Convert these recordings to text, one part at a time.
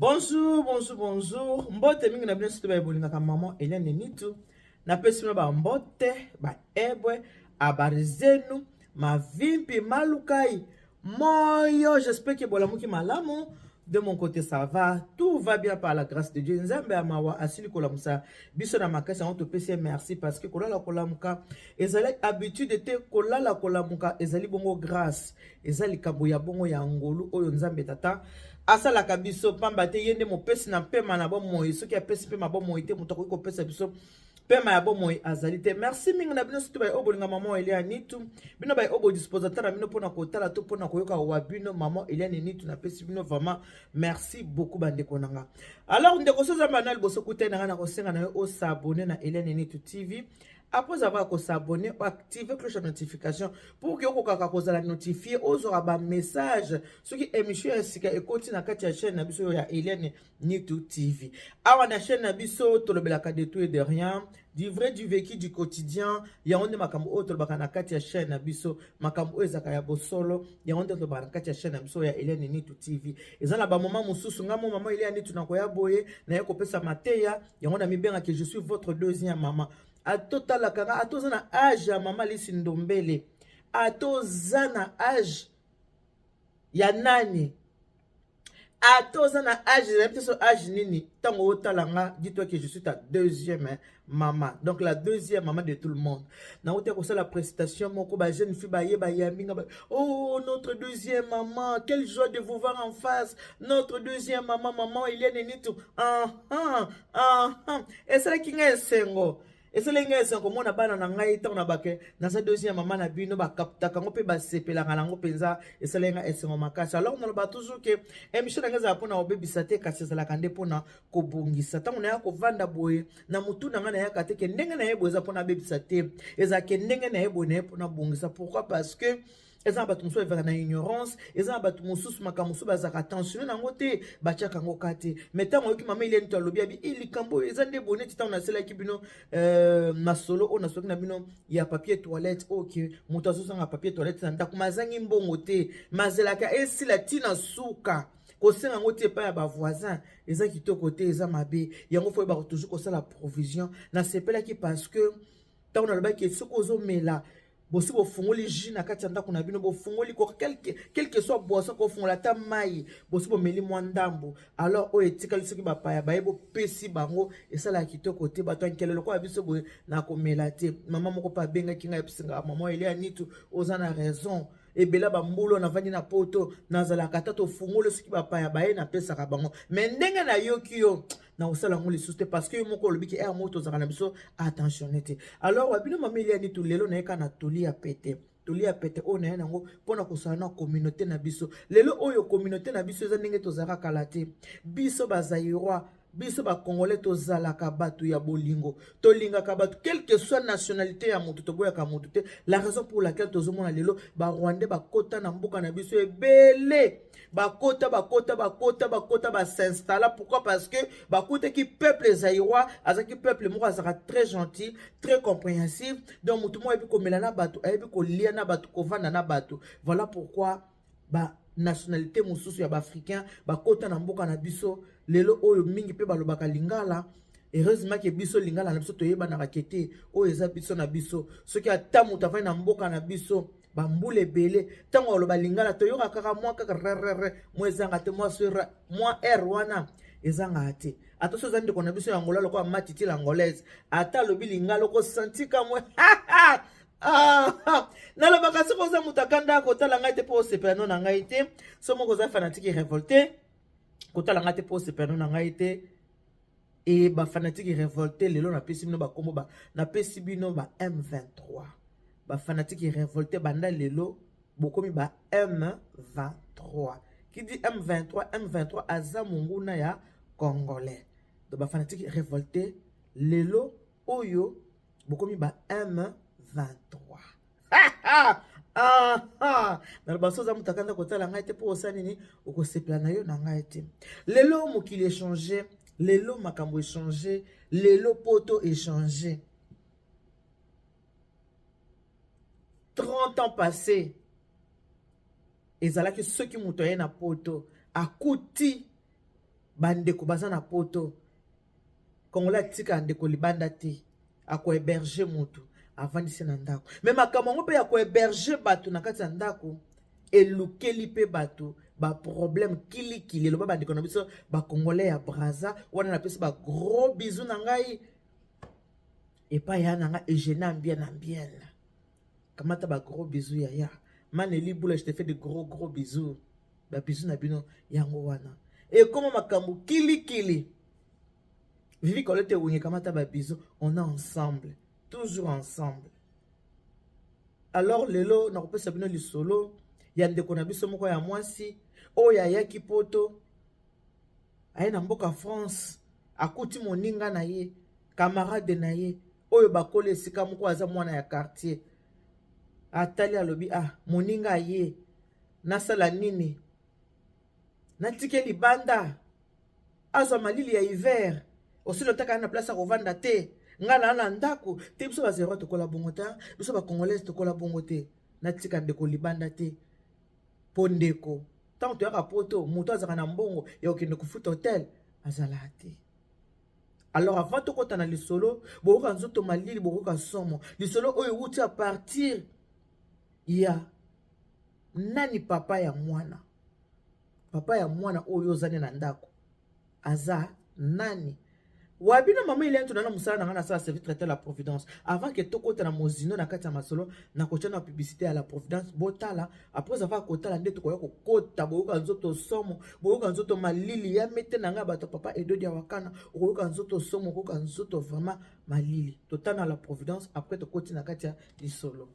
Bonjour, bonjour, bonjour. Mbote mingi na bino surtout ba bolingaka maman Eliane Nitu. Napesi bino ba mbote, ba ebwe, habari zenu, mavimpi, malukai, moyo. J'espère que bolamuki malamu. De mon côté, ça va. Tout va bien par la grâce de Dieu. Nzambe ya mawa asili kolamusa biso na makasi yango topesi ye merci parce que kolala kolamuka ezali habitude te kolala kolamuka ezali bongo grâce. Eza likambo ya bongo ya ngolu oyo Nzambe tata asalaka biso pamba te ye nde mopesi na mpema na bomoi. Soki apesi mpema bomoi te, moto akoki kopesa biso pema ya bomoi azali te. Merci mingi na bino surtout baye oyo bolinga mama Eliane Nitu, bino baye oyo bodisposa ta na bino mpona kotala to mpona koyoka wa bino mama Eliane Nitu. Napesi bino vraiment merci beaucoup bandeko na nga. Alors ndeko so oza mbana liboso kutani na nga, na kosenga na yo osabone na Eliane Nitu TV. Après avoir kosabone, oactive cloche ya notification pour que okokaka kozala notifie, ozwaka bamessage soki émission ya sika ekoti na kati ya chaîne na biso ya Eliane Nitu TV. Awa na chaîne na biso tolobelaka de tout et de rien, du vrai, du vécu, du quotidien. Yango nde makambo oyo tolobaka na kati ya chaîne na biso, makambo oyo ezalaka ya bosolo, yango nde tolobaka na kati ya chaîne na biso ya Eliane Nitu TV. Eza na bamoma mosusu nga mo mama Eliane Nitu nakoya boye naye kopesa mateya, yango na mibengaka je suis votre deuxième maman. Atotalaka nga ata oza na age ya mama Lisi Ndombele, ata oza na age ya nani, ata oza na age nayebi te so age nini, ntango otala nga, dis-toi que je suis ta deuxième, hein, maman, donc la deuxième maman de tout le monde. Nauti kosala prestation moko, ba jeune fille baye bayambi nga ba, oh, notre deuxième maman, quelle joie de vous voir en face, notre deuxième maman, maman Eliane Nitu. Ah, ah, ah, ah. Esalaki ngai esengo, esalaki ngai esengo komona bana na ngai ntango na bake naza deuxième mama na bino, bakaptaka yango mpe basepelaka nango mpenza. Esalaki ngai esengo makasi. Alors naloba toujours ke émission na ngai ezala mpona kobebisa te, kasi ezalaka nde mpona kobongisa. Ntango naya kovanda boye na motu na ngai, nayaka te ke ndenge na ye boye eza mpona abebisa te, ezalaka ndenge na ye boye na ye mpona bongisa. Pourquoi? Parce que eza na bato mosusu ezalaka na ignorance, eza na bato mosusu makambo mosusu bazalaka attentionné nango te, batiaka yango ka te. Mais ntango oyoki mama Eliane to alobi abi e likambo oyo eza nde boye, neti ntango naselaki bino masolo oyo nasoki na bino ya papier toilette, oyo ke moto azozanga papier toilette na ndako, mazangi mbongo te, mazelaka esila ntina suka kosenga yango te epai ya bavoisin. Eza kitoko te, eza mabe. Yango faut oyebaka toujours kosala provision. Nasepelaki parce que ntango nalobaki soki ozomela, bosi bofungoli jus na kati ya ndako na bino, bofungoli quelque soit boisson, kofungola ata mai, bosi bomeli mwa ndambo, alors oyo etikali, soki bapaya baye, bopesi bango, esalaka kitoko te. Bato ya nkele lokola biso boye na komela te. Mama moko mpe abengaki ngai, episingaka mama Elia Nitu, oza na raison. Ebele bambula navandi na poto, nazalaka ata tofungoli, soki bapaya baye, napesaka bango. Mais ndenge nayoki yo, na kosala yango lisusu te, parce que yo moko olobi ke ere moko tozalaka na biso attentionné te. Alors babino mama Elia Nitu, lelo nayeka na toli ya pete, toli ya pete oyo naye nango mpona kosala na communauté na biso. Lelo oyo communauté na biso eza ndenge tozalaka kala te. Biso bazaïrois, biso bacongolais, tozalaka bato ya bolingo, tolingaka bato quelle que soit nationalité ya motu, toboyaka motu te. La raison pour laquelle tozomona lelo barwandais bakota na mboka na biso ebele, bakota, bakota, bakota, bakota, basinstalla. Pourquoi? Parce que bakutaki peuple zaïrois azalaki peuple moko azalaka très gentil, très compréhensif. Donc motu moko ayebi komela na bato, ayebi kolia na bato, kovanda na bato. Voilà pourquoi ba nationalité mosusu ya baafricain bakota na mboka na biso lelo oyo mingi mpe balobaka lingala. Heureusement ke biso lingala na biso toyebanaka ke te, oyo eza biso na biso. Soki ata moto afandi na mboka na biso bambula ebele, ntango aloba lingala toyoka kaka mwa kaka rrr, mwa ezanga te, mwa sera, mwa r wana ezangaka te. Ata so eza ndeko na biso ya Angola lokola Matiti l'Angolaise, ata alobi lingala okosantika mwe. Ah, nalobaka soki oza moto akanda, kotala ngai te mpo osepela no na ngai te. So moko oza fanatique révolté, kotala ngai te mpo osepela no na ngai te. E bafanatique révolté, lelo napesi bino bakombo ba, napesi bino ba M23. Bafanatique révolté, banda lelo bokomi ba M23. Qui dit M23, M23 aza monguna ya congolais. Donc bafanatique révolté, lelo oyo bokomi ba M23. Naloba so oza moto akanda, kotala ngai te mpo osala nini, okosepela na yo na ngai te. Lelo mokili echange, lelo makambo echange, lelo poto echange. 30 ans passé ezalaki soki moto aye na poto, akuti. Bandeko baza na poto, Congolais atika ndeko libanda te, akohéberger motu avandisi na ndako. Me makambo yango mpe ya kohéberger bato na kati ya ndako elukeli mpe bato baproblème kilikili. Eloba bandeko na biso bacongolais ya Braza wana, napesi bagros bisous na ngai epai ya na ngai Eugénie Ambien Ambien. Kamata bagros bisous yaya Maneli Bula, je te fais de gros gros bisous. Babisous na bino yango wana. Ekoma makambo kilikili. Vivi Colette Wenge, kamata babisous. On est ensemble, toujours ensemble. Alors lelo nakopesa bino lisolo ya ndeko na biso moko ya mwasi oyo ayaki poto, aye na mboka France, akuti moninga na ye, camarade na ye oyo bakoli esika moko, aza mwana ya quartier. Atali, alobi: "Ah, moninga aye, nasala nini? Natike libanda azwa malili ya hiver? Osili otaka na place ya kovanda te, ngai naa na ndako te." Biso bazero tokola bongo te, biso bacongolaise tokola bongo te. Natika ndeko libanda te, mpo ndeko ntango toyaka poto, moto azalaka na mbongo ya kokende kofuta hotel azalaka te. Alors avant tokɔta na lisolo, bokoka nzoto malili, bokoka somo. Lisolo oyo ewuti à partir ya nani? Papa ya mwana. Papa ya mwana oyo ozali na ndako aza nani? Wabino mama Eliane, tona na mosala na ngai, nasala service traiteur La Providence. Avant ke tokota na mozino na kati ya masolo, nakotia na publicité ya La Providence, botala. Après avoir kotala nde tokoya kokota. Boyoka nzoto somo, boyoka nzoto malili ya mete na ngai, bato papa Edodi ya Wakana. Okoyoka nzoto somo, okoyoka nzoto vraiment malili. Totala La Providence, après tokoti na kati ya lisolo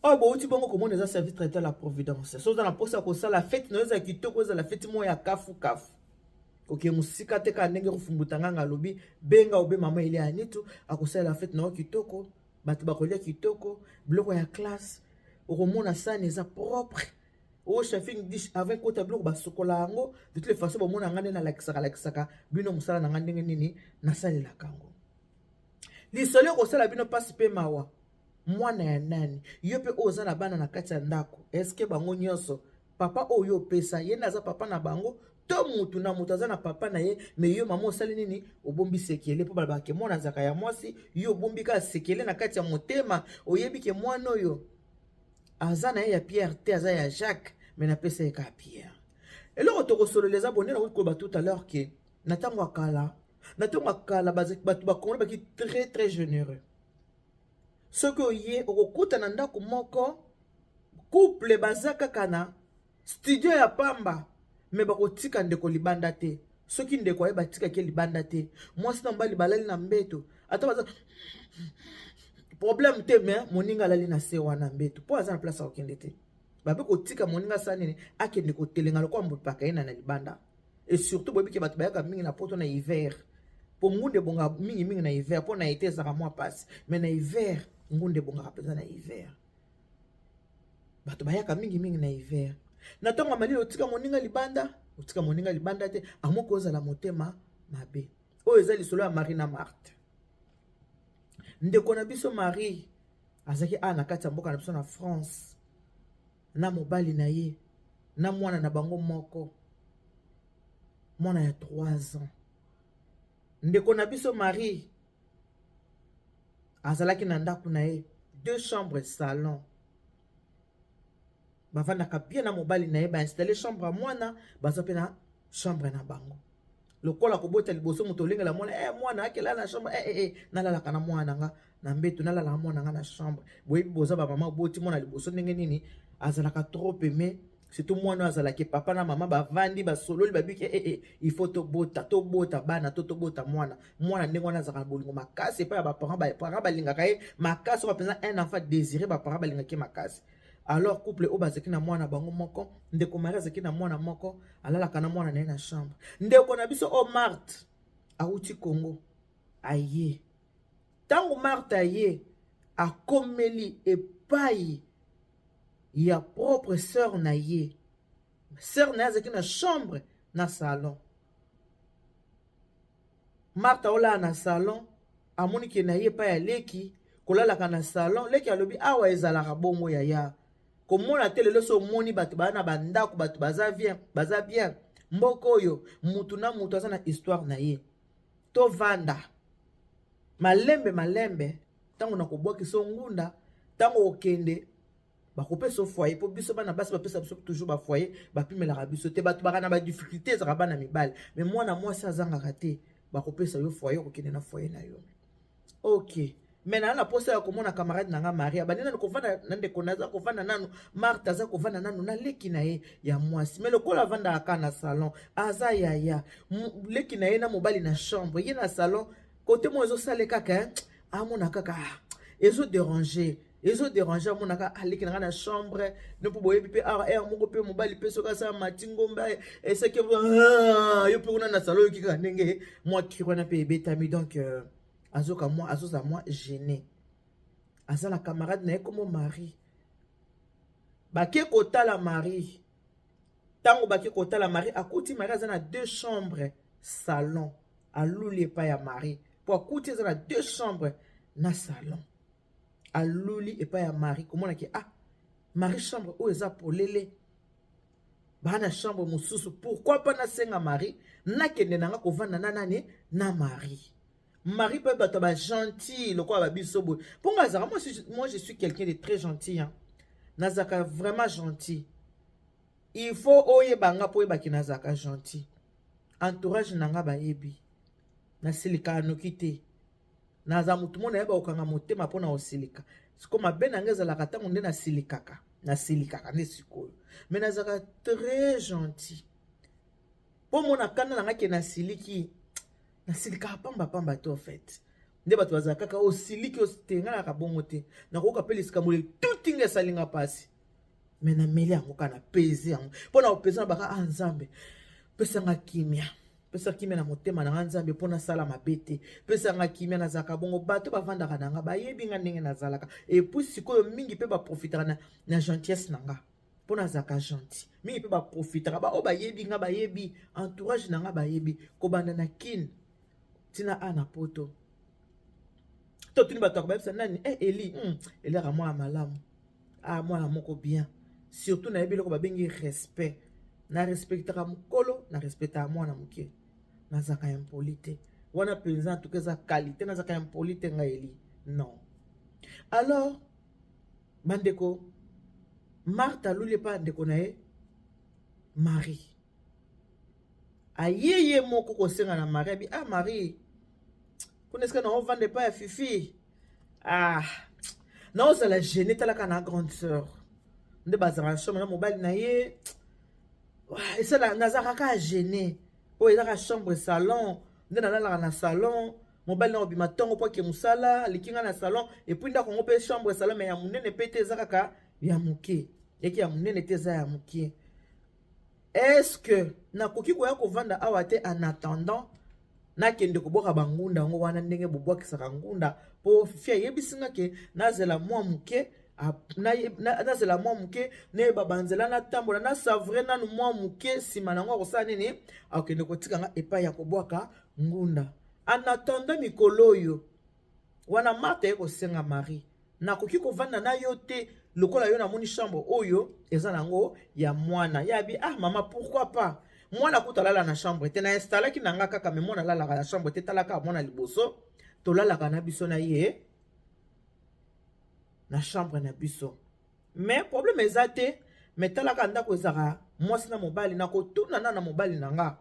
oyo bouti bongo komona. Eza service traiteur La Providence. So oza na mposa ya kosala fête na yo ezala kitoko, ezala fête moko ya kafu kafu, oke mosika te. Kaka ndenge kofumbuta nganga alobi, benga obe mama Elia Anitu, akosalela fête na yo kitoko, bato bakolia kitoko, biloko ya classe. Okomona sani eza propre, oyo chafing dish avant ekota biloko basokola yango. De toutes les façons, bomona nga nde nalakisaka lakisaka bino mosala na nga ndenge nini nasalelaka yango. Lisolo ekosala bino mpasi mpe mawa. Mwana ya nani? Yo mpe oyo oza na bana na kati ya ndako, eske bango nyonso papa oyo opesa ye nde aza papa na bango, to mutu na moto aza na papa na ye? Me yo mama osali nini? Obombi sekele, mpo balobaka ke mwana azalaka ya mwasi. Yo obombi kaka sekele na kati ya motema. Oyebi ke mwana oyo aza na ye ya Pierre te, aza ya Jacques, me napesa ye kaka Pierre. Eloko tokosolola eza bonde. Nakoki koloba tout à l'heure ke na ntango ya kala, na ntango ya kala, bato bakongoli baki très très généreux. Soki oye, okokuta na ndako moko couple baza kaka na studio ya pamba, me bakotika ndeko libanda te. Soki ndeko aye, batikaki libanda te. Mwasi na mobali balali na mbeto, ata baza problème te, me moninga alali na se wana mbeto, mpo aza na place ya kokende te. Babe kotika moninga asala nini? Akende kotelenga lokola mbopaka ye na libanda. Et surtout boyebi ke bato bayaka mingi na poto na hiver, mpo ngunda ebongaka mingimingi na hiver. Mpo na été ezalaka mwa mpasi, mais na hiver ngunda ebongaka mpenza. Na hiver bato bayaka mingimingi na hiver. Na ntango ya malili, otika moninga libanda, otika moninga libanda te, amoki ozala motema mabe. Oyo eza lisolo ya Marie na Marthe. Ndeko na biso Marie azalaki awa na kati ya mboka na biso na France na mobali na ye na mwana na bango moko, mwana ya 3 ans. Ndeko na biso Marie azalaki na ndako na ye, deux chambres, salon. Bavandaka bien na mobali na ye, bainstalle chambre ya mwana, baza mpe na chambre na bango. Lokola kobota liboso, moto olengela mwana, mwana akela na chambre, nalalaka na mwana na nga na mbeto, nalalaka mwana nga na chambre. Boyebi, boza bamama, oboti mwana liboso ndenge nini azalaka trop aimé, surtout mwana oyo azalaki papa na mama bavandi, basololi, babiki il faut tobota, tobota bana to tobota mwana. Mwana ndenge wana azalaka na bolingo makasi epai ya baparent. Baparent balingaka ye makasi, oyo mpenza un enfant désiré, baparent balingaki ye makasi. Alors couple oyo bazalaki na mwana bango moko, ndeko Marie azalaki na mwana moko, alalaka na mwana na ye na chambre. Ndeko na biso oyo Marthe awuti Congo, aye. Ntango Marthe aye, akomeli epai ya propre sœur na ye. Sœur na ye azalaki na chambre na salon. Marthe aolala na salon, amoni ke na ye epai ya leki kolalaka na salon. Leki alobi: "Awa ezalaka bongo, yaya." Komona te lelo so omoni bato baa na bandako, bato baza bien, baza bien. Mboka oyo mutu na mutu aza na histoire na ye. Tovanda malembe malembe, ntango nakobwakisa ngunda, ntango okende bakopesa foyer, mpo biso bana basi bapesa biso toujours bafoyer, bapimelaka biso te. Bato baka na badifficulté, ezalaka bana mibali, mais mwana mwasi azangaka te. Bakopesa yo foyer, okokende na foyer na yo. Ok, mais naa na posa ya komona camarade na nga Maria. Bandi nanu kovanda na ndeko na, aza kovanda nanu, Marthe aza kovanda nanu na leki na ye ya mwasi. Mais lokola avandaka kaka na salon, aza yaya leki na ye na mobali na chambre, ye na salon, kote mo ezosala kaka, amona kaka ezodéranger, ezodéranger. Amonaka aleki na nga na chambre no, mpo boyebi mpe r moko mpe mobali mpe soki asala mati ngomba esaki yo mpe kuna na salon, oyoki kaka ndenge mwa cri wana mpe ebetami. Donc azoka mwa azozala mwa gêné. Aza na camarade na ye kombo Marie. Bake kotala Marie. Ntango bake kotala Marie, akuti Marie aza na deux chambres, salon. Aluli epai ya Marie mpo akuti eza na deux chambres na salon. Aluli epai ya Marie, komonaki: "Ah Marie, chambre oyo eza polele, baa na chambre mosusu, pourquoi mpa nasenga Marie nakende na nga kovanda na nani, na Marie?" Marie mpe bato bagentil lokola babiso boye, mpo nga azalaka, moi je suis quelqu'un de très gentil, hein. Nazalaka vraiment gentil. Il faut oyeba nga mpo oyebaki nazalaka gentil. Entourage na nga bayebi, nasilikaka noki te. Naza motu mo nayeba kokanga motema mpo na kosilika. Siko mabe na nga ezalaka ntango nde nasilikaka, nasilikaka nde sikoyo. Mais nazalaka très gentil, mpo mona kanda na nga ke nasiliki, nasilikaka pambapamba te. En fait nde bato bazalaka kaka osiliki te, nga naka bongo te. Nakoyoka mpe likambo etutinga, esalinga mpasi, mais nameli yango kaka, napese yango mpo na kopesa na baka: "Ah Nzambe, pesanga kimia, pesa kimia na motema na nga Nzambe, mpo nasala mabe te, pesanga kimia." Nazalaka bongo. Bato bavandaka na nga bayebi nga ndenge nazalaka. Et puis sikoyo mingi mpe baprofitaka na gentillesse na nga, mpo nazalaka gentil. Mingi mpe baprofitaka, baoyo bayebi nga bayebi, entourage na nga bayebi, kobanda na Kine ntina a na Poto. Totuni bato ya kobayebisa nani Eli, eliaka mwana malamu, ah, mwana moko bien. Surtout nayebi eloko babengi respect. Narespectaka mokolo, narespectaka mwana moke. Nazalaka impoli te. Wana mpenza antuka eza qualité. Nazalaka impoli te, ngai Eli, non. Alors bandeko, Marthe aluli epa ndeko na ye Marie. Aye ye moko kosenga na Marie, abi: "Ah Marie, kuna esika na ovanda epai ya Fifi, ah naozala gêné. Talaka na grande sœur nde bazalaka na chambre na mobali na ye, esala nazalaka kaka gêné. Oyo ezaka chambre salon, nde nalalaka na salon. Mobali na obima ntongo mpo ake mosala, aleki nga na salon. Et puis ndako yango mpe chambre salon, mais ya monene mpe te, eza kaka ya moke, eki ya monene te, eza ya moke. Est-ce que nakoki koya kovanda awa te en attendant nakende kobwaka bangunda yango wana ndenge bobwakisaka ngunda? Mpo Fifi ayebisi nga ke nazela mwa moke, nazela mwa moke, nayeba banzela, natambola, nasavre nanu mwa moke. Nsima nango akosala nini? Akokende kotika nga epai ya kobwaka ngunda en attendant mikolo oyo wana." Marthe aye kosenga Marie: "Nakoki kovanda na yo te lokola yo namoni chambre oyo eza nango ya mwana yabi?" "Ah mama, pourquoi pas? Mwana kuta alala na chambre te, na installaki na nga kaka, mais mwana alalaka na chambre te. Talaka mwana liboso, tolalaka na biso na ye na chambre na biso, mais problème eza te. Mais talaka, ndako ezalaka mwasi na mobali. Nakotuna na mobali na nga,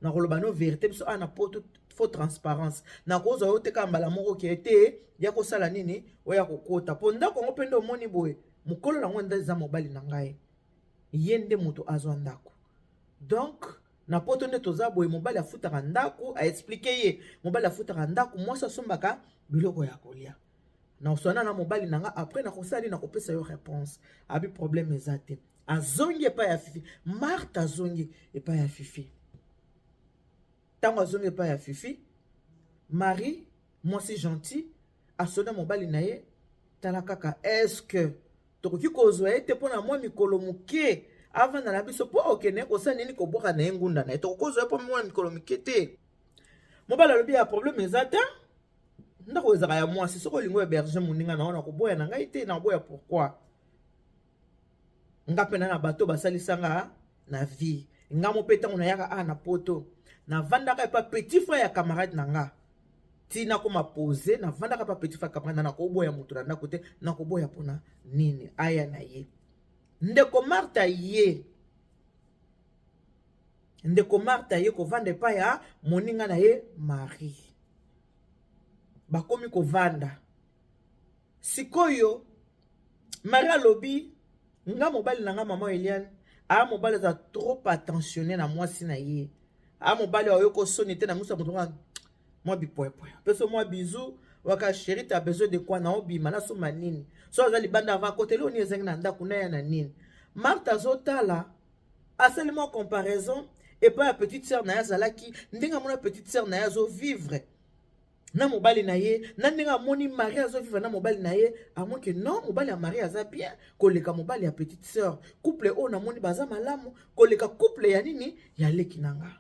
nakoloba no vérité. Biso awa na Poto, faut transparence. Nakozwa yo te kaka mbala moko ke te ya kosala nini, oya kokota, mpo ndako yango mpe nde omoni boye, mokolo nango nde eza mobali na ngai, ye nde moto azwa ndako. Donc na Poto nde toza boye, mobali afutaka ndako." Aexpliquer ye: mobali afutaka ndako, mwasi asombaka biloko ya kolia. Nakoswana na mobali na nga, après nakosala nini, nakopesa yo réponse. Abi: "Problème eza te." Azongi epai ya Fifi. Marthe azongi epai ya Fifi. Ntango azongi epai ya Fifi, Marie, mwasi gentil, asona mobali na ye: "Tala kaka, est-ce tokoki kozwa ye te mpo na mwa mikolo moke avanda na biso, mpo okende kosala nini, kobwaka na ye ngunda na ye? Tokoki kozwa ye mpo mwa mikolo mike te?" Mobali alobi: "Ya problème eza te. Ndako ezalaka ya mwasi. Soki olingi héberger moninga na yo, na koboya na ngai te. Nakoboya pourquoi?" Nga mpe na na bato basalisa nga na vie. Nga mo mpe ntango nayaka awa na poto, navandaka epa petit frère ya camarade na nga ti nakoma pose, navandaka epa petit frère camarade na, nakoboya moto na ndako te, nakoboya mpona nini? Aya na ye ndeko Marta, ye ndeko Marta ye kovanda epai ya moninga na ye Marie. Bakomi kovanda sikoyo. Marie alobi: nga mobali na nga, mama Eliane, aya mobali aza trop attentionné na mwasi na ye. Aya mobali ayoki osoni te na miso ya moto. Mwa bipwepwe, apesi mwa bisou waka: chéri, t'as besoin de quoi? Na obima, nasomba nini? So aza libanda, ava koteli oni ezangi na ndako na ya na nini. Marthe azotala, asali mwa comparaison epai ya petite sœur na ye azalaki, ndenge amona petite sœur na ye azovivre na mobali na ye, na ndenge amoni Marie azovivre na mobali na ye. Amoni ke non, mobali ya Marie aza bien koleka mobali ya petite sœur. Couple oyo namoni baza malamu koleka couple ya nini, ya leki na nga.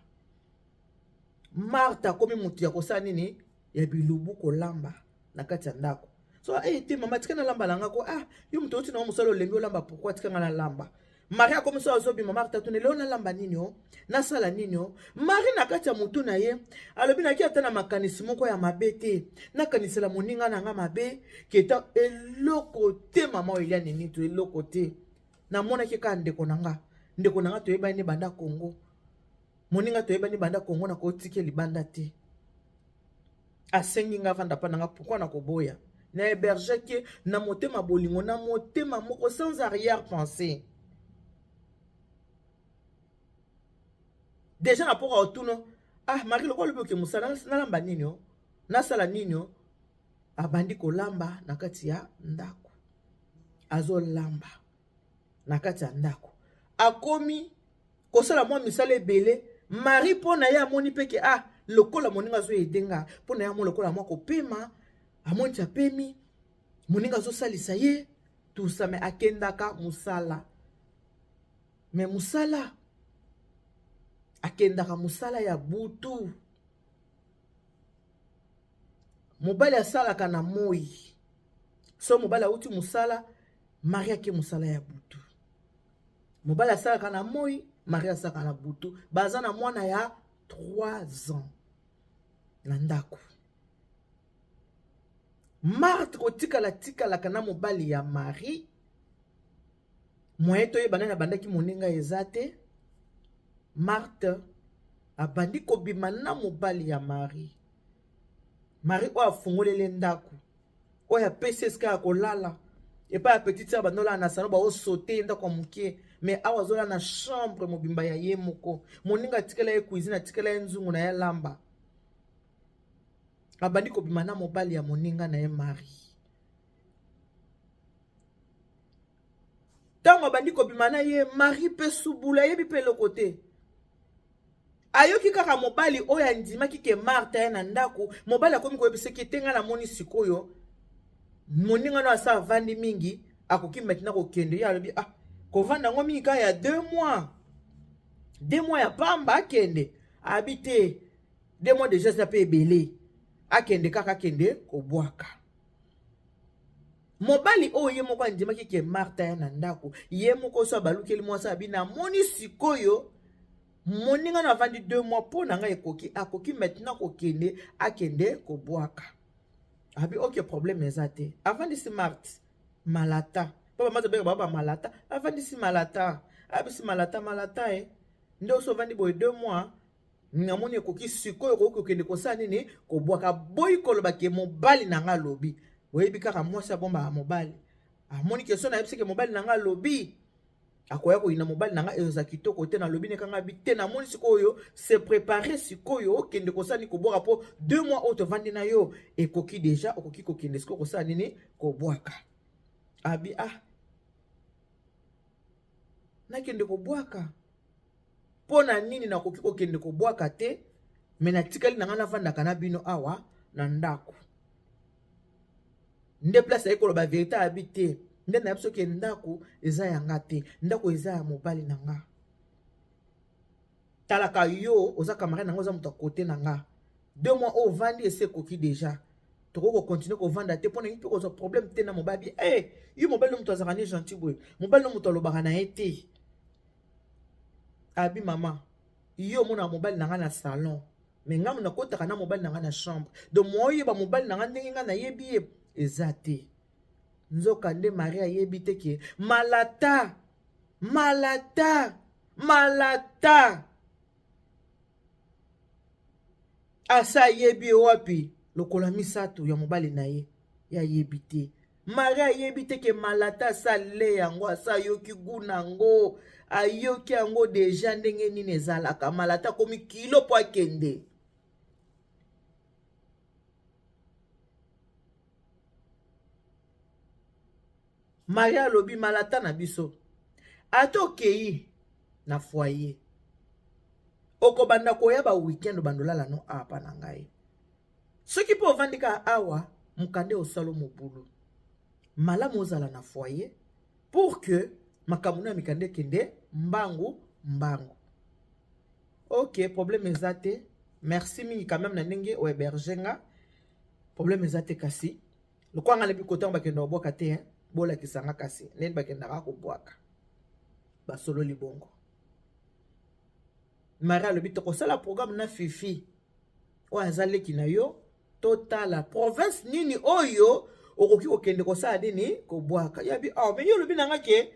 Marthe akomi motu ya kosala nini, ya bilubu, kolamba na kati ya ndako. So hey, te mama, tika nalamba na nga ko. Ah, yo moto oti nango mosala, olembi olamba, pourquoi? Tika nga nalamba. Marie akomi so azobima, Marthe atuni: lelo nalamba nini o, nasala nini o? Marie na kati ya motu na ye alobi: naki ata na makanisi moko ya mabe te, nakanisela moninga na nga mabe keta eloko te. Mama oyo elia nini to eloko te, namonaki kaka ndeko na nga, ndeko na nga toyebani banda Kongo, moninga toyebani banda Kongo, nakotika libanda te. Asengi nga avanda mpa na nga, pourquoi nakoboya? Na hébergaki na motema bolingo, na motema moko, sans arrière pensée. Déjà na poka otuna: ah Marie, lokola olobi oke mosala, nalamba nini o, nasala nini o? Abandi kolamba na kati ya ndako, azolamba na kati ya ndako, akomi kosala mwa misala ebele. Marie mpo na ye amoni mpe ke ah, lokola moninga azoyede nga, mpo na ye amoni lokola mwa kopema, amoni ti apemi, moninga azosalisa ye tusa. Me akendaka mosala, me mosala akendaka mosala ya butu. Mobali asalaka na moi. So mobali awuti mosala, Marie ake mosala ya butu. Mobali asalaka na moi, Marie asalaka na butu. Baza na mwana ya 3 ans na ndako. Marthe kotikala tikalaka na mobali ya Marie, moyen toyeba nani abandaki moninga eza te. Marthe abandi kobima na mobali ya Marie. Marie oyo afungoleli ndako, oyo apesi esika ya kolala. Epai ya petite sœur bandolala na salon, baosote ndako ya moke, mais awa azolala na chambre mobimba ya ye moko. Moninga atikela ye cuisine, atikela ye nzungu na ye lamba. Abandi kobima na mobali ya moninga na ye Marie. Ntango abandi kobima na ye, Marie mpe subula, ayebi mpe eloko te. Ayoki kaka mobali oyo andimaki ke Marthe ye na ndako. Mobali akomi koyebisaki te: ngai namoni sikoyo moninga no asa avandi mingi, akoki maintenant kokende. Ye alobi: ah, kovanda yango mingi kaka ya 2 mois, 2 mois ya pamba, akende. Abi te, 2 mois déjà eza mpe ebele, akende kaka, akende kobwaka. Mobali oyo ye moko andimaki ke Marthe ya na ndako, ye moko so abalukeli mwasi, abi: namoni sikoyo moninga na avandi 2 mois, mpo na ngai ekoki, akoki maintenant kokende, akende kobwaka. Abi: ok, problème eza te. Avandisi Marthe malata, mpo bamati obeka bao bamalata. Avandisi malata, abisi malata: malata e nde oso ovandi boye 2 mois, namoni ekoki sikoyo, okoki kokende kosala nini, kobwaka. Boyi koloba ke mobali na nga alobi. Boyebi kaka mwasi abombaka mobali. Amoni ke so nayebisi ke mobali na nga alobi, akoya koyina mobali na nga, ezoza kitoko te. Nalobi nekanga bi te, namoni sikoyo se prépare sikoyo, okende kosala nini, kobwaka, mpo 2 mois oyo tovandi na yo ekoki déjà, okoki kokende sikoyo kosala nini, kobwaka. Abi: ah, nakende kobwaka mpo na nini? Nakoki kokende kobwaka te, me natikali na ngai, navandaka na bino awa na ndako. Nde place aye koloba vérité. Abi te, nde nayebi soki ndako eza ya nga te, ndako eza ya mobali na nga. Talaka, yo oza camarade na nga, oza moto ya kote na nga. 2 mois oyo ovandi esi ekoki déjà. Tokoki kocontinue kovanda te mpo na ngi mpe kozwa problème te na mobali. E hey, yo mobali no moto azalaka ne gentil boye, mobali no moto alobaka na ye te. Abi mama, yo omonaka mobali na ngai na salon, me ngai nakotaka na mobali na ngai na chambre, donc moyeba mobali na ngai ndenge ngai nayebi ye eza te. Nzoka nde Marie ayebi te ke malata malata malata asa ayebi ye wapi lokola misato ya mobali na ye, ye ayebi te. Marie ayebi te ke malata asa ale yango, asa ayoki gu na yango, ayoki yango deja ndenge nini ezalaka. Malata akomi kilo mpo akende. Marie alobi malata na biso, ata okei na foyer okobanda koya ba weekend, obanda olala no awa pa na ngai. Soki mpe ovandi kaka awa, mokanda osalo mobulu. Malamu ozala na foyer pour que makambo na ya mikanda ekende mbangu mbangu. Ok, problème eza te, merci mingi quand même na ndenge ohéberge nga, problème eza te. Kasi lokola nga nayebi kotango bakenda kobwaka te, hein? Bolakisa nga kasi ndeni bakendaka kobwaka. Basololi bongo. Marie alobi tokosala programme na Fifi oyo aza leki na yo, totala province nini oyo okoki kokende kosala nini, kobwaka. Yabi oh, me yo olobi na nga ke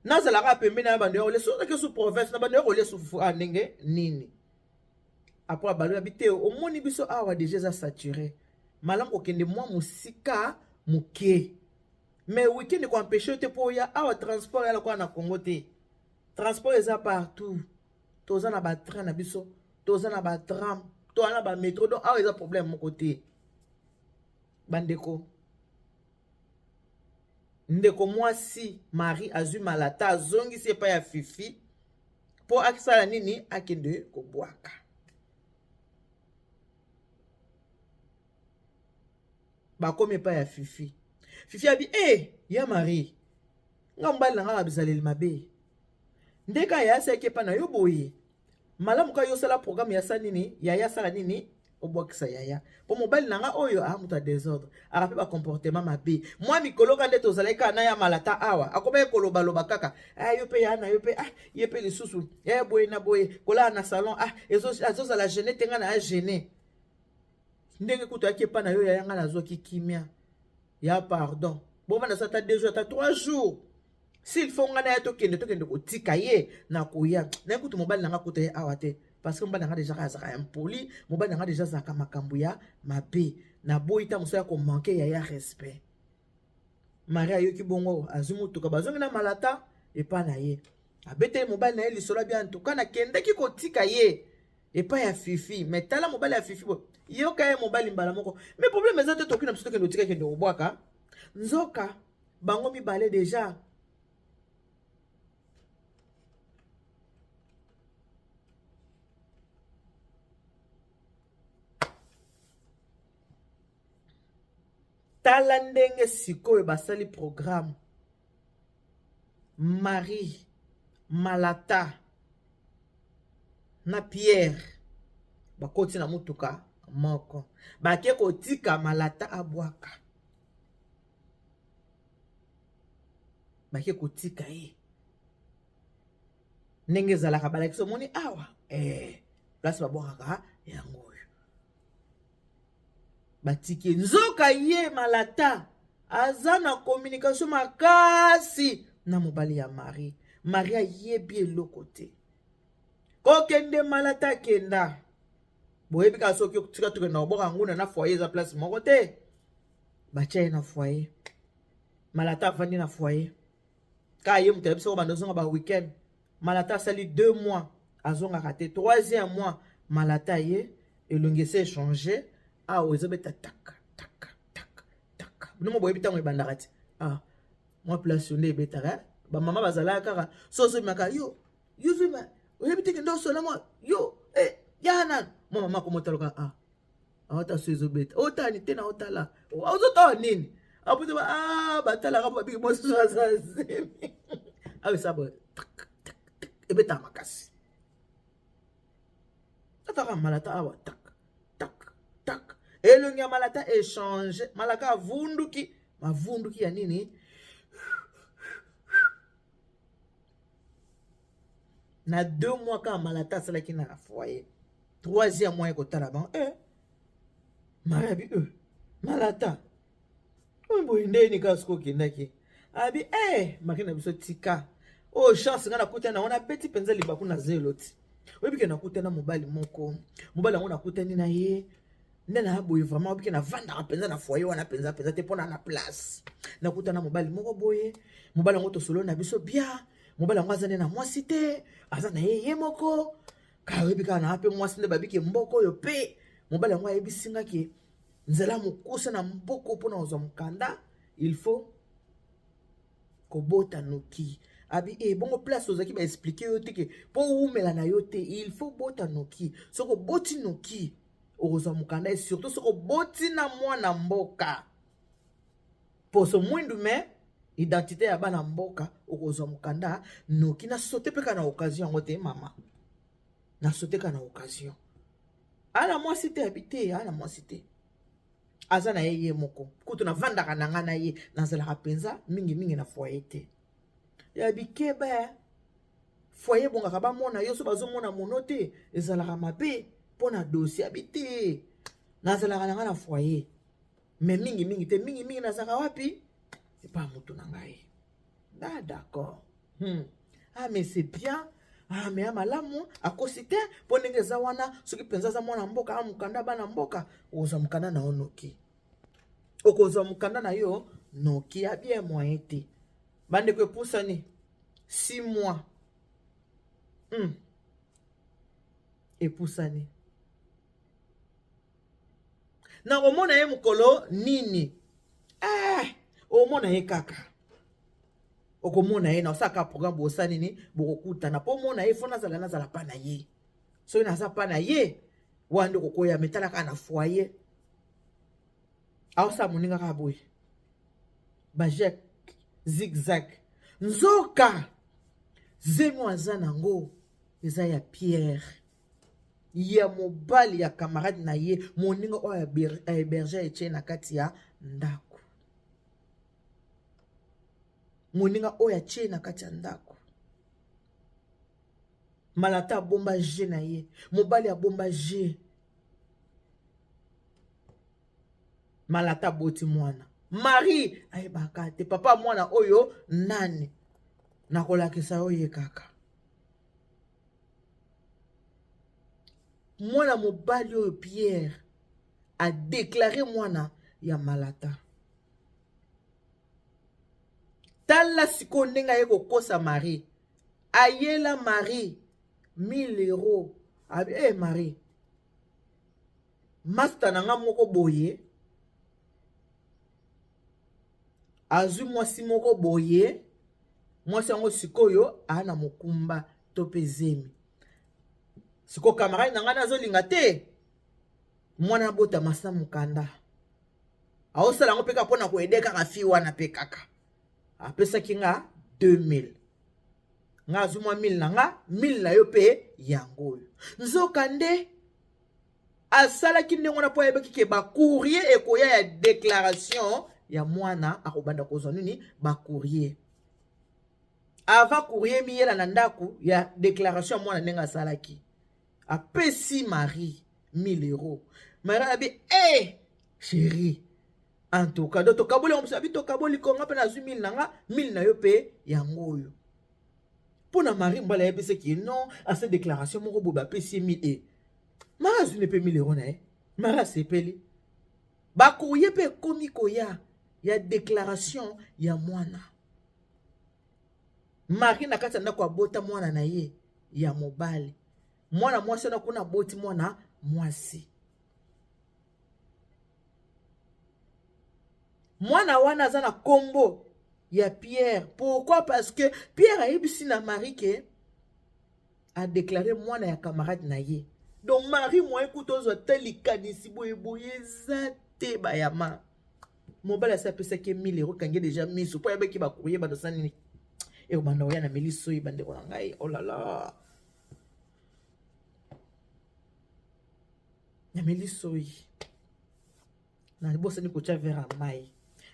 nazalaka pembeni na bando ya kolia, soki ozalaki su province na bando ya kolia sufufu a ndenge nini? Apres abalo yabi te, omoni biso awa deja eza saturé, malamu kokende mwa mosika moke, mais weekend ekoempêche yo te mpo oya awa. Transport ya lokola na Congo te, transport eza partout, toza na batrain na biso, toza na batram, toza na bametro, donc awa eza problème moko te. Bandeko, ndeko mwasi Marie azwi malata, azongisi epai ya Fifi mpo akisala nini, akende kobwaka. Bakomi epai ya Fifi. Fifi abi e eh, ya Marie, nga mobali na nga na bizaleli mabe, ndenge aya asalaki epai na yo boye, malamu kaka yo osala programme ya sa nini, yaya asala nini, obwakisa yaya, mpo mobali na nga oyo a moto ya desordre, aka mpe bacomportement mabe. Mwa mikolo ka nde tozalaki kaka na ya malata awa, akomaki kolobaloba kaka, ah, yo mpe ya na yo mpe, ah, ye mpe lisusu ya boye na boye, kolala na salon, ah, azozala gene te, nga na ya gene ndenge kutu ayaki epai na yo yaya, nga nazwaki kimia ya pardon, bovanda so ata 2 jours, ata 3 jours s'il faut, nga na ya tokende kotika ye na koya naye. Kutu mobali na nga kuta ye awa te, parce que mobali na nga deja azalaka impoli, mobali na nga deja azalaka makambo ya mabe, naboyi ta mosu ya komanke yaya respect. Marie ayoki bongo, azwi motuka, bazongi na malata epai na ye, abeteli mobali na ye lisolo, abi antuka nakendaki kotika ye epai ya Fifi, mais tala mobali ya Fifi boye, yoka ye mobali mbala moko, mais problème eza te, toki na biso tokende otika, kende kobwaka. Nzoka bango mibale deja tala ndenge sikoyo basali programme. Marie, Malata na Pierre bakoti na motuka moko, bake kotika malata abwaka, bake kotika ye ndenge ezalaka, balakisi omoni awa eh, place babwakaka yango oyo batiki. Nzoka ye malata aza na communication makasi na mobali ya Marie. Marie ayebi eloko te. Kokende malata akenda, boyebi kaka soki tika tokenda koboka nguna na foyer, eza place moko te. Batia ye na foyer, malata avandi na foyer kaka ye moto ayebi soko bando ozonga ba weekend. Malata asali 2 mois azongaka te, troisième mois malata ye elongi ese échange, awa ezobeta tak tak tak tak, bino mo boyebi ntango ebandaka ti ah, mwa place yo nde ebetaka. Bamama bazalaka kaka so ozobimaka yo yo zobima, oyebi te, kende osola mwa yo eh, ya nanu mwa mama akomotaloka, ah, aota so ezobeta, otani te na otala ozotala nini, aputi ba ah, batalaka babiki mosusu aza zemi awa, esa boye ebetaka makasi, ataka malata awa tak tak tak. Elongi ya Malata echange. Malaka avunduki. Mavunduki ya nini? Na 2 mois kaka Malata asalaki na foyer, troisième mois ekotala bango. Marie abi Malata oyo boye ndeni kaka soki okendaki. Abi Marie na biso, tika oyo chance ngai nakutani nango, nabeti mpenza libaku na zelo ti oyebi ke nakutani na mobali moko. Mobali yango nakutani na ye nde na boye vraiment, oyebi ke navandaka mpenza na foyer wana mpenza mpenza te mpona na place. Nakutana mobali moko boye, mobali yango tosolo na biso bien. Mobali yango aza nde na mwasi te, aza na ye ye moko kaka. Oyebi kaka na mpe mwasi nde babiki mboka oyo mpe mobali yango ayebisi nga ke nzela mokuse na mboka mpona kozwa mokanda, il faut kobota noki. Abi bongo place ozalaki, baexpliquer yo te ke mpo owumela na yo te, il faut bota noki. Soki oboti noki, okozwa mokanda, et surtout soki oboti na mwana mboka, poso mwindu mais identité ya bana mboka, okozwa mokanda noki. Nasote mpe kaka na occasion yango te, mama, nasote kaka na occasion. Ana mwasi te? Abi te, ana mwasi te, aza na ye ye moko. Kutu navandaka na ngai na ye, nazalaka mpenza mingimingi na foyer te. Ya bikeba, foyer ebongaka bamona yo, so bazomona mono te, ezalaka mabe mpo na dossier. Abi te, nazalaka na ngai na foyer mais mingimingi te. Mingimingi nazalaka wapi? Epa motu na ngai. Ah, d'accord. Ah, mais c'est bien. Ah, mais ya malamu, akosi te mpo ndenge eza wana, soki mpenza aza mwana mboka, a mokanda bana mboka, okozwa mokanda na yo noki, okozwa mokanda na yo noki. Ya bien, moyen te, bandeko, epusani 6 mois. Epusani, nakomona ye mokolo nini? Omona ye kaka, okomona ye na osalaka programme, bosala nini, bokokutana. Mpo omona ye, fo nazala pa na ye. Soki naza pa na ye wana nde okokoya. Metala kaka na foyer, aosala moninga kaka boye, bajek zigzag. Nzoka zemi aza nango eza ya Pierre, ya mobali ya camarade na ye, moninga oyo ahéberger, etie na kati ya ndako, moninga oyo atie na kati ya ndako. Malata abomba je na ye, mobali abomba je. Malata aboti mwana, Marie ayebaka te papa mwana oyo nani. Nakolakisa yo ye kaka mwana mobali oyo Pierre adéclarer mwana ya Malata. Tala sikoyo ndenge aye kokosa Marie. Ayela Marie 1000 euro. Abi Marie, master na nga moko boye azwi mwasi moko boye, mwasi yango sikoyo aa na mokumba to mpe zemi. Sikoyo camarade na ngai nazolinga te mwana abotama sa mokanda, aosala yango mpe kaka mpona koaider kaka fille wana. Mpe kaka apesaki nga 2000, nga azwi mwa 1000 na nga, 1000 na yo mpe yango oyo. Nzoka nde asalaki ndenge wana mpo ayebaki ke bacourrier ekoya ya déclaration ya mwana, akobanda kozwa nini, bacourrier. Avant courrier miyela na ndako ya déclaration ya mwana, ndenge asalaki, apesi Marie 1000 euro. Marie abi chéri, en tout cas, donc tokaboli yango. Biso abi tokaboli konga mpe nazwi 1000 na nga, 1000 na yo mpe yango oyo. Mpo na Marie, mobali ayebisaki ye non, asa déclaration moko boye, bapesi ye 1000 e Marie azwi ne mpe 1000 euro na ye. Marie asepeli. Bacourrier mpe ekomi koya ya déclaration ya mwana. Marie na kati ya ndako abota mwana na ye ya mobali. Mwana mwasi wana kuna aboti mwana mwasi. Mwana wana aza na nkombo ya Pierre. Pourquoi? Parce que Pierre ayebisi na Marie ke adéclarer mwana ya camarade na ye. Donc Marie, moyen kuta ozwa te likanisi boyeboye eza te. Bayama mobali asi apesaki ye 1000 euro, kangi déjà miso mpo ayebaki bacourrier bando nini ekobanda koya na meliso oyo. Bandeko na ngai, olala, oh na meliso oyo. Nabosani kotya verre ya mai.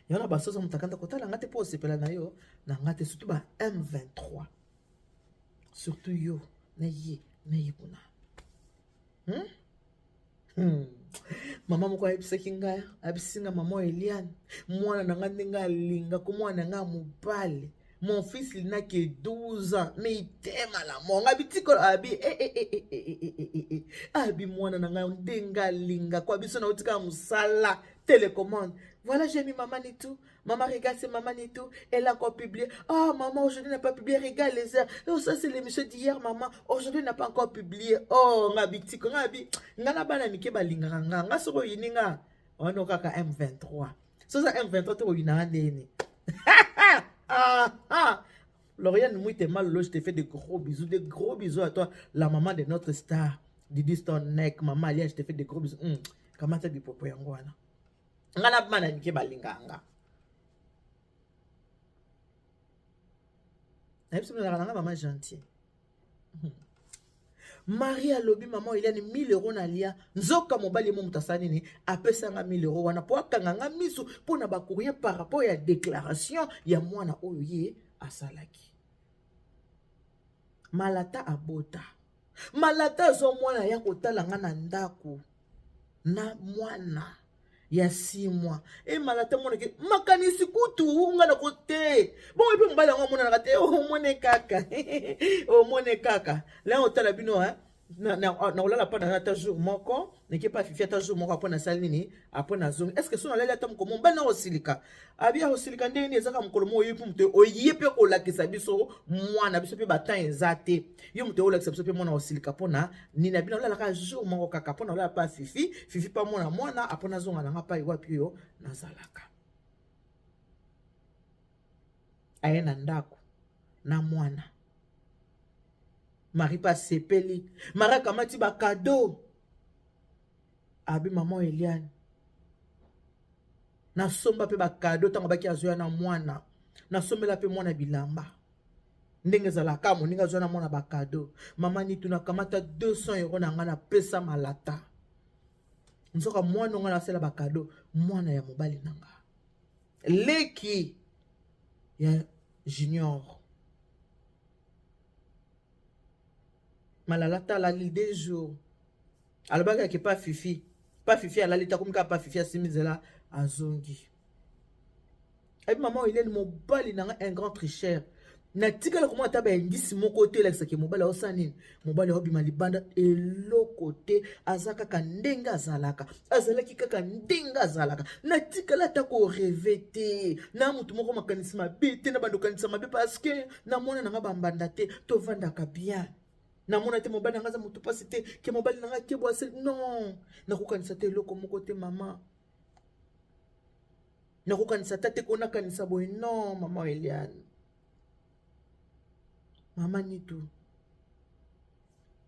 Yango na basoso moto akanda kotala nga te mpo osepela na yo na nga te, surtout ba M23. Surtout yo na ye na ye kuna. Mama moko ayebisaki ngai, ayebisi nga mama Eliane, mwana na nga ndenge alingaka mwana na nga mobali. Mon fils il n'a que 12 ans, mais il t'aime à la mort. Abi tikolo abi eh eh eh eh eh eh eh eh eh. Abi mwana na nga ndenge alingaka biso na otika musala télécommande. Voilà, j'ai mis maman et tout. Maman, regarde, c'est maman et tout. Elle a encore publié. Ah, oh, maman, aujourd'hui n'a pas publié. Regarde les heures. Oh, ça, c'est l'émission d'hier, maman. Aujourd'hui n'a pas encore publié. Oh, ngabi tiko, ngabi. Nga na bana mike balinga nga. Nga soko yini nga. Ono kaka M23. So ça M23 to yina ndeni. Ah, ah. Lauriane Mouite Malolo, je te fais de gros bisous, de gros bisous à toi, la maman de notre star, Didi Stone Neck, maman Alia, je te fais de gros bisous. Kamata bipopo yango wana. Nga na bana mike balinga nga. Nayebi soki nanga mama gentil. Marie alobi mama Eliane 1000 euros na lia nzoka mobali mo moto asala nini apesanga 1000 euros wana po akanga nga misu mpo na ba courrier par rapport ya déclaration ya mwana oyo ye asalaki. Malata abota. Malata azwa mwana ya kotala nga na ndako na mwana ya 6 mois. E malata mwana ke makanisi kutu nga na kote. Bon epe mobali yango amonanaka te, omone kaka. Omone kaka. Là otala bino hein. Na na olala pa na ata jour moko, neke pa fifi ata jour moko apona sali nini, apona zongi. Est-ce que so nalali ata mokolo mobali na osilika? Abi osilika ndenge nini ezaka mokolo moko oyebi moto oye pe kolakisa biso mwana biso pe ba temps eza te. Yo moto olakisa biso pe mwana osilika pona nini abino olalaka jour moko kaka pona olala pa fifi, fifi pa mwana mwana apona zonga nanga pa wapi yo nazalaka. Aye na ndako na mwana. Marie pa sepeli. Marie akamati ba cadeau. Abi maman Eliane. Nasomba pe ba cadeau tango baki azoya na mwana. Nasombela pe mwana bilamba. Ndenge ezalaka moninga azoya na mwana ba cadeau. Mama Nitu nakamata 200 euros na nga na pesa malata. Nzoka mwana nga nasala ba cadeau, mwana ya mobali na nga. Leki ya Junior. Malala alali 2 jours. Alobaki ake pa Fifi. Pa Fifi alali ta komika pa Fifi asimi nzela azongi. Abi maman Helène mobali na nga un grand tricheur. Natikala komona ata ba indice moko te elakisaka mobali aosala nini. Mobali aobima libanda eloko te, aza kaka ndenge azalaka. Azalaki kaka ndenge azalaka. Natikala ata ko rêver te. Na mutu moko makanisi mabe te, na bando kanisa mabe parce que namona nanga bambanda te, tovandaka bien. Namona te mobali nanga aza mutu pasi te, ke mobali nanga kebo asali. Non, nakokanisa te eloko moko te mama. Nakokanisa ta te ko nakanisa boye. Non, maman Eliane. Mama Nitu.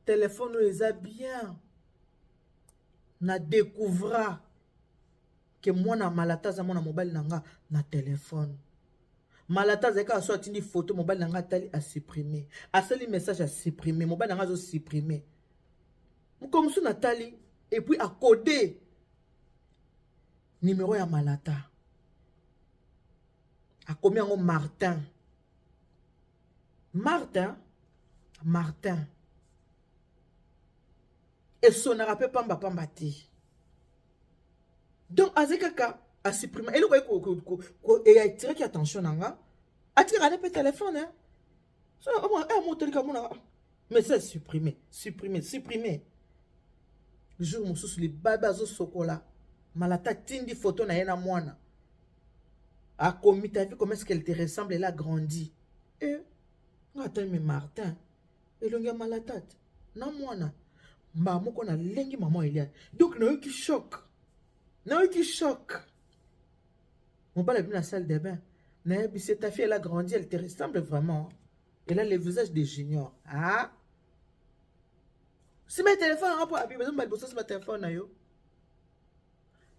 Téléphone oyo eza bien. Na découvra ke mwana malata aza mwana mobali na nga na téléphone. Malata azalaki kaka so atindi photo mobali na nga atali a supprimer. Asali message a supprimer, mobali na nga azo supprimer. Mokolo mosusu natali et puis a codé numéro ya Malata. Akomi yango Martin. Martin, Martin. Esonaka pe pamba pamba te. Donc azali kaka a supprimer eloko ko e attiraki attention na nga. Atikaka ne pe téléphone hein. So eh motolika mona message supprimé, supprimé, supprimé. Jour mosusu libabe azosokola Malata tindi photo na ye na mwana. Akomi, t'as vu comment est-ce qu'elle te ressemble, elle a grandi. Eh, attends, mais Martin, elongi ya Malata na mwana mba moko na lengi maman Eliane. Donc nayoki choc. Nayoki choc. Mobali abimi na salle de bain. Nayebisi ta fille elle a grandi, elle te ressemble vraiment. Elle a le visage de Junior. Ah. Sima téléphone nga po abi bazomba liboso sima téléphone na yo.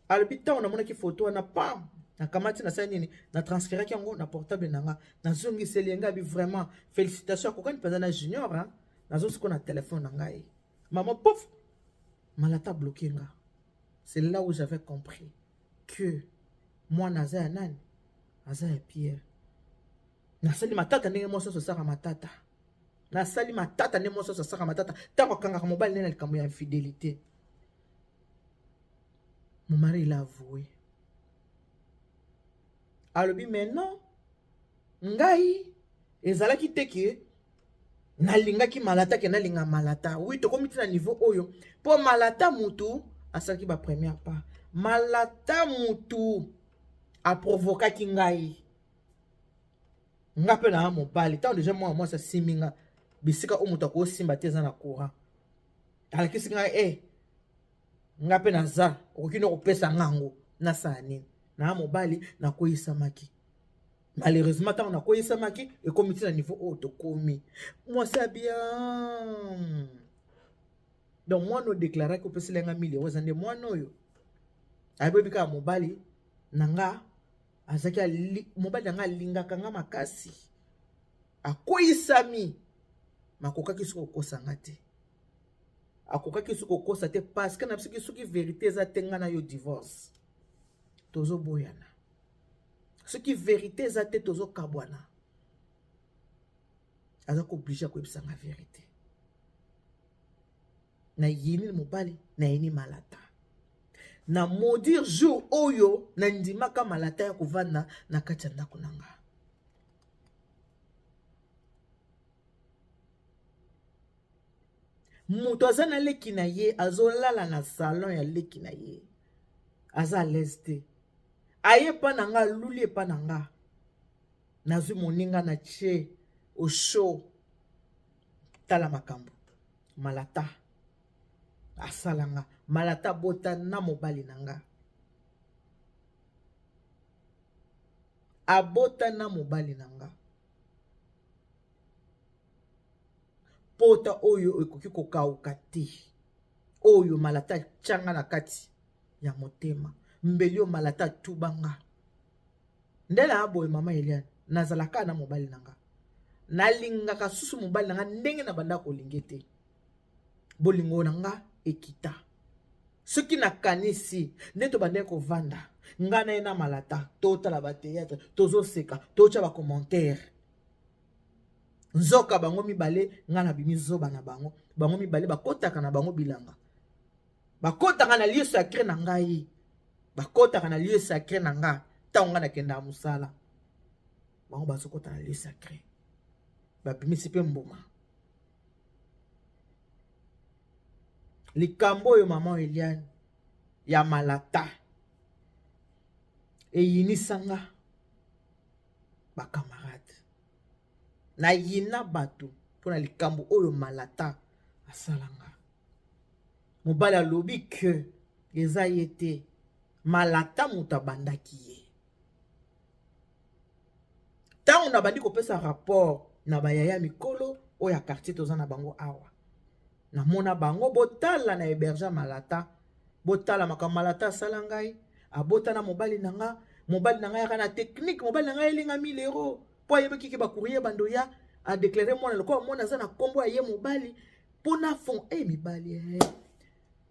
Alobi ntango namonaki photo wana pam nakamati nasali nini na transféraki yango na portable na nga nazongiseli ye nga abi vraiment félicitation akokani mpenza na Junior hein? Nazosiko na téléphone na ngai maman pouf Malata bloqué nga. C'est là où j'avais compris. que mwana aza ya nani? Aza ya Pierre. Nasali matata ndenge mwasi nyonso asalaka matata. Nasali matata ndenge mwasi nyonso asalaka matata ntango akangaka mobali nde na likambo ya infidelité. Mon mari, il a avoué. Alobi, mais non, ngai ezalaki te ke nalingaki Malata, ke nalinga Malata. Oui, tokomi ti na niveau oyo mpo Malata mutu asalaki ba première pas, Malata mutu aprovokaki ngai. Nga mpe na mobali, ntango deja mwana mwasi asimbi nga bisika oyo moto akosimba te, eza na courant, alakisi ngai e nga mpe naza okoki no kopesa nga yango, nasala nini? Na mobali nakweyisamaki. Malheureusement, ntango nakweyisamaki, ekomi ti na niveau oyo tokomi. Mwasi ya bien, donc mwana odeklaraki opesela nga 1000 euro, eza nde mwana oyo ayebi kaka mobali na nga azalaki. Mobali na nga alingaka nga makasi, akweyisami, makokaki soki kokosa nga te, akokaki soki kokosa te, parce que na bisoki soki vérité eza te, nga na yo divorce, tozoboyana. Soki vérité eza te, tozokabwana. Aza ko obligé koyebisa nga vérité. Nayini mobali, nayini Malata. Na maudire jour oyo nandimaka Malata ya kovanda na kati ya ndako na nga. Moto aza na leki na ye, azolala na salon ya leki na ye, aza à l'aise te, aye epa na nga, aluli epa na nga, nazwi moninga na tie au chaud. Tala makambo Malata asala nga. Malata abota na mobali na nga, abota na mobali na nga. Pota oyo ekoki kokauka te, oyo Malata atianga na kati ya motema, mbeli oyo Malata atubanga nde na boye. Mama Eliane, nazalaka na mobali na nga, nalingaka susu mobali na nga ndenge na banda kolinge te. Bolingo na nga ekita. Soki nakanisi nde tobandaki kovanda, nga na ye na Malata, totala ba théâtre, tozoseka, totya ba commentaire, nzoka bango mibale, nga na bimi zoba na bango. Bango mibale bakotaka na bango bilanga, bakotaka na lieu sacré na ngai, bakotaka na lieu sacré na nga. Ntango nga nakendaka mosala, bango bazokota na lieu sacré, babimisi mpe mbuma. Likambo oyo, mama Eliane, ya Malata eyinisanga ba camarade, nayina bato mpona likambo oyo Malata asalanga. Mobali alobi ke eza ye te, Malata moto abandaki ye. Ntango nabandi kopesa rapport na bayaya mikolo oyo ya quartier toza na bango awa, namona bango, botala na héberge Malata, botala makambo Malata asala ngai. Abota na mobali na nga. Mobali na ngai yaka na technique, mobali na ngai elinga 1000 euro mpo ayebaki ke ba courrier bando ya adéclarer mwana lokola mwana aza na nkombo ya ye mobali mpona fond e mibali eh.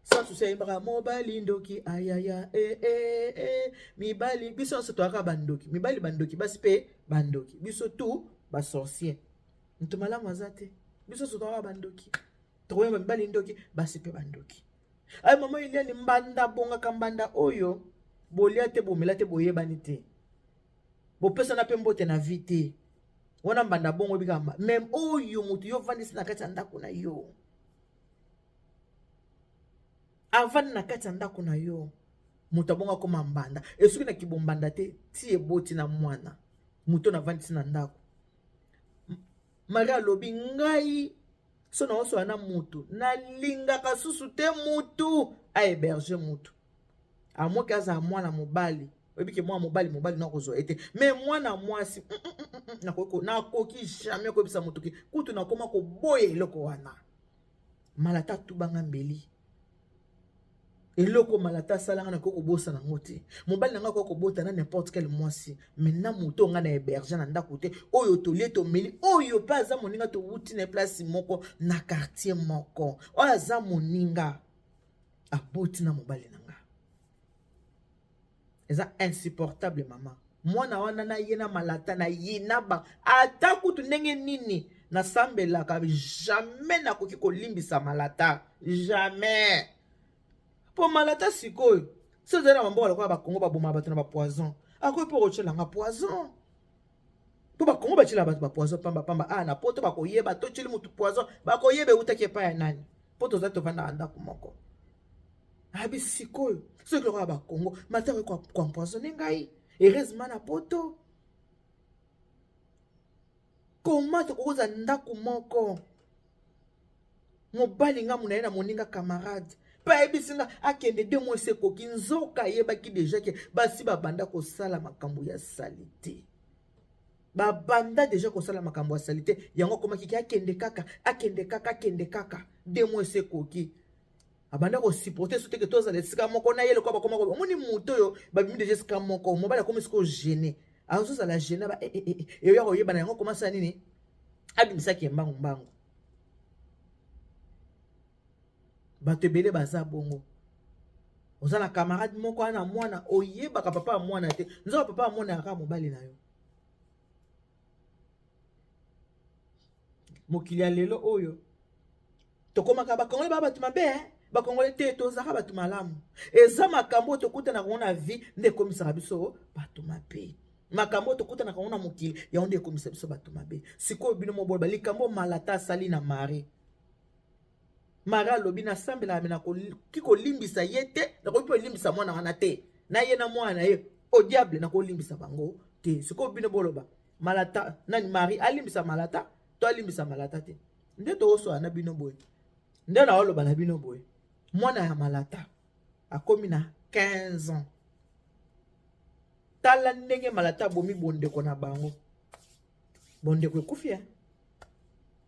Sans souci ayembaka mobali ndoki ayaya e, e, e. Mibali biso nyonso toyaka bandoki, mibali bandoki, basi mpe bandoki, biso tu ba sorcier. Moto malamu aza te, biso nyonso toyaka bandoki. Tokoyamba mibali ndoki, basi mpe bandoki. Ay, mama Eliani, mbanda bongaka mbanda oyo bolia te, bomela te, boyebani te, bopesana mpe mbote na vie te, wana mbanda bongo ebikaka. Même oyo moto yo ovandisi na kati ya ndako na yo, avandi na kati ya ndako na yo, moto abongo akóma mbanda. Esoki na kibombanda te, ti eboti na mwana moto navandisi na ndako. Marie alobi, ngai so naosola na mutu, nalingaka susu te mutu ahéberge mutu amoki azala mwana mobali. Oyebi ke mwana mobali, mobali nakozwa ye te, mais mwana mwasi nakoki jamais koyebisa motu ke kutu nakóma koboya eloko wana. Malata atubanga mbeli. Eloko Malata asalanga, nakoki kobosana yango te. Mobali na ngai akoki kobota na n'importe quel mwasi, mais na moto ngai na héberge na ndako te, oyo tolie, tomeli, oyo mpe aza moninga, towuti na place moko, na quartier moko, oyo aza moninga, aboti na mobali na nga. Eza insupportable mama. Mwana wana na ye na malata na ye na ba ata kutu ndenge nini nasambelaka jamais nakoki kolimbisa malata jamais. Po malata sikoyo soki ozali na bamboka lokola bakongo baboma bato na bapoison akoki mpo kotyela nga poison mpo bakongo batyela bato bapoison pamba pamba ah na poto bakoyeba totyeli motu poison bakoyeba eutaki epai ya nani mpo tozali tovandaka ndako moko abi sikoyo soki lokola bakongo mata akoki koempoisonne ngai heureusement na poto koma tokoki kozala ndako moko mobali nga mona ye na moninga camarade mpe ayebisi nga akende de mois ekoki nzoka ayebaki deja ke basi babanda kosala makambo ya salite babanda deja kosala makambo ya salite yango akomaki ke akende kaka akende kaka akende kaka de mois ekoki abanda kosupporte so teke tozala esika moko na ye lokola bakoma omoni moto oyo babimi deja esika moko mobali akomi sikoyo gene azozala gene ba eyoya koyebana yango akomasala nini abimisaki ye mbangu mbangu bato ebele baza bongo oza na camarade moko wana mwana oyebaka papa ya mwana te nzoka papa ya mwana yaka mobali na yo mokili ya lelo oyo tokomaka bakongole ba bato mabe eh? bakongole te tozalaka bato malamu eza makambo oyo tokutanaka ngo na vie nde ekomisaka biso bato mabe makambo oyo tokutanaka ngo na mokili yango nde ekomisa biso bato mabe sikoyo bino moboloba likambo malata asali na marie marie alobi nasambelaka me nakoki kolimbisa ye te nakoki mpe kolimbisa mwana wana te na ye na mwana na ye au diable nakolimbisa bango te sikoyo bino boloba malata nani marie alimbisa malata to alimbisa malata te nde tokosola na bino boye nde naoloba na bino boye mwana ya malata akomi na 15 ans tala ndenge malata abomi bondeko na bango bondeko ekufi eh?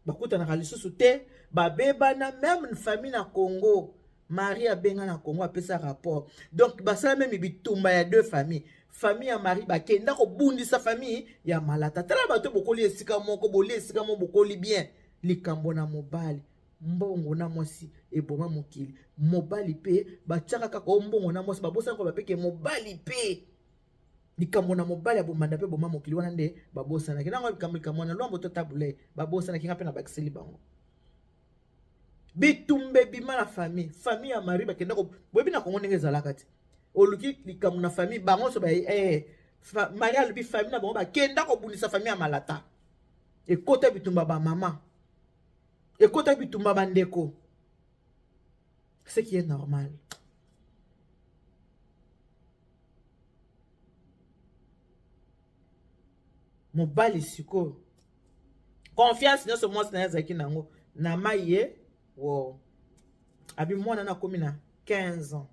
bakutanaka lisusu te babebana meme famille na Congo Marie abenga na Congo apesa rapport donc basala meme bitumba ya deux familles famille ya Marie bakenda kobundisa famille ya Malata tala bato bokoli esika moko boli esika moko bokoli bien likambo na mobali mbongo na mwasi eboma mokili mobali mpe batiaka kaka o mbongo na mwasi babosana koloba mpe ke mobali mpe likambo na mobali ya bomanda mpe boma mokili wana nde babosanaki nango likambo likambo wana lwambo to tabule babosanaki nga mpe na bakiseli bango bitumba ebima na famille famille ya marie bakenda boyebi na kongo ndenge ezalaka te oluki likambo na famille bango nyonso ba eh, marie alobi famille na bango bakenda kobundisa famille ya malata ekota bitumba bamama ekota bitumba bandeko ce qui est normal mobali sikoyo confiance nyonso mwasi na ye azalaki na yango na mai ye wo abi mwana na akomi na 15 ans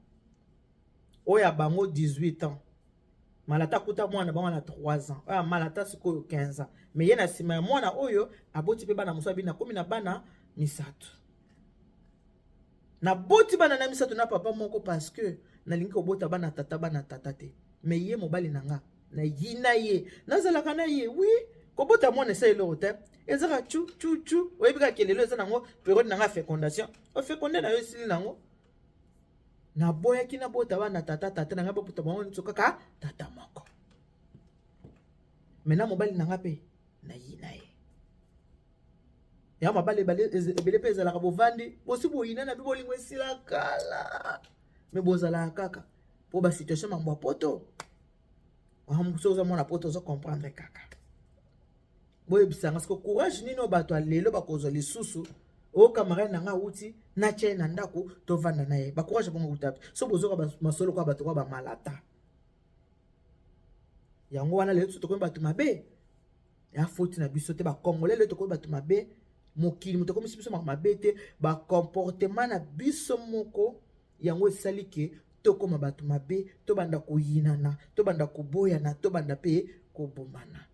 oyo ya bango 18 ans malata akuta mwana bango na 3 ans oyo malata sikoyo 15 ans me ye na nsima ya mwana oyo aboti mpe bana mosusu abi nakomi na bana misato naboti bana na misato na papa moko parce que nalingi kobota bana tata bana tata te me ye mobali na nga nayina ye nazalaka na ye wi kobota mwana esa eloko te ezaka chu chu chu oyebi kaka kelelo eza nango periode na nga fécondation ofekonde na yo esili nango naboyaki nabota bana tata tata na ngai babota bango nyonso kaka tata moko me na mobali na nga mpe nayina ye ya mabala ebele mpe ezalaka bovandi bosi boyina na bi bolingo esila kala me bozalaka kaka mpo basituation mambo ya poto soki oza mwana poto ozo comprendre kaka boyebisa nga siko courage nini oyo bato ya lelo bakozwa lisusu oyo camarade na nga awuti natya ye na ndako tovanda na ye bacourage bongo wuta so bozoka masolo kwa bato kwa bamalata yango wana lelo biso tokomi bato mabe ya foti na biso te bacongolais lelo tokomi bato mabe mokili moto akomisi biso mabe te bacomportement na biso moko yango esali ke tokoma bato mabe tobanda koyinana tobanda koboyana tobanda mpe kobomana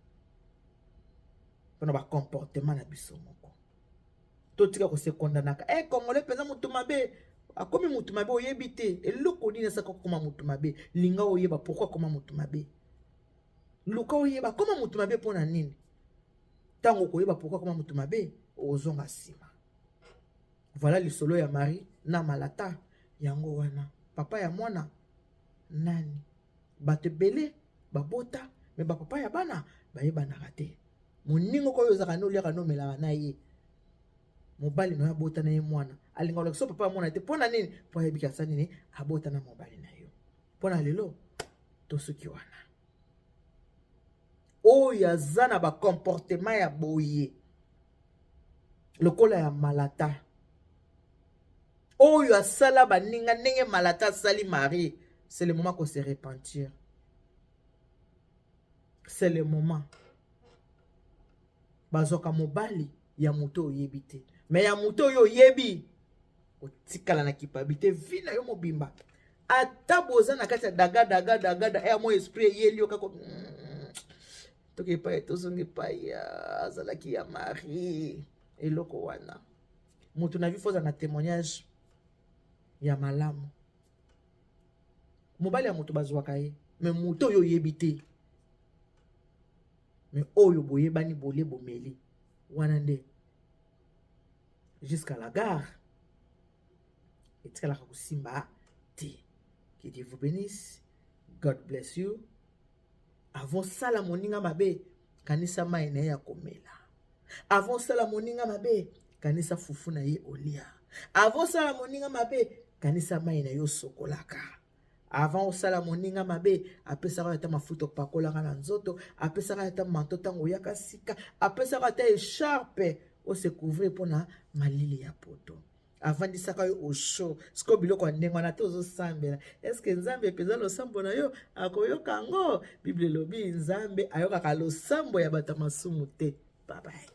mpona bacomportement na biso moko totika kosekondanaka e eh, congolais mpenza moto mabe akomi moto mabe oyebi te eloko nini esaka kokoma moto mabe linga oyeba pourkui akoma moto mabe luka oyeba akoma moto mabe mpo na nini ntango okoyeba pourkui akoma moto mabe okozonga nsima voilà lisolo ya marie na malata yango wana papa ya mwana nani Bato ebele babota me bapapa ya bana bayebanaka te. Moninga oyo ozalaka na oliaka na omelaka na ye, mobali na yo abota na ye mwana, alingaka olakisa papa ya mwana te. Mpo na nini? Mpo ayebiki asa nini abota na mobali na yo. Mpo na lelo tosuki wana. Oyo aza na bacomportement ya boye lokola ya Malata, oyo asala baninga ndenge Malata asali Marie, c'est le moment ko se repentir, c'est le moment. Bazwaka mobali ya moto oyebi te, me ya moto oyo oyebi, otikala na culpabilité vie na yo mobimba. Ata boza na kati ya daga daga daga da ya mo esprit eyeli yo kaka toki epai, tozongi epai azalaki ya Marie. Eloko wana, moto na vie faut aza na témoignage ya malamu. Mobali ya moto bazwaka ye, me moto oyo oyebi te, me oyo boyebani, bolie, bomeli, wana nde jusqu'à la gare etikalaka kosimba te. Que Dieu vous bénisse, God bless you. Avant sala moninga mabe, kanisa mai na ye ya komela. Avant sala moninga mabe, kanisa fufu na ye olia. Avant sala moninga mabe, kanisa mai na ye osokolaka. Avant osala moninga mabe, apesaka ata mafuta opakolaka na nzoto, apesaka ata manteau ntango oyaka sika, apesaka ata écharpe ose couvrir mpona malili ya poto, avandisaka yo au chaud. Sikoyo biloko ya ndenge wana te ozosambela, eske Nzambe mpenza losambo na yo akoyoka yango? Bible elobi Nzambe ayokaka losambo ya bato ya masumu te. Babai.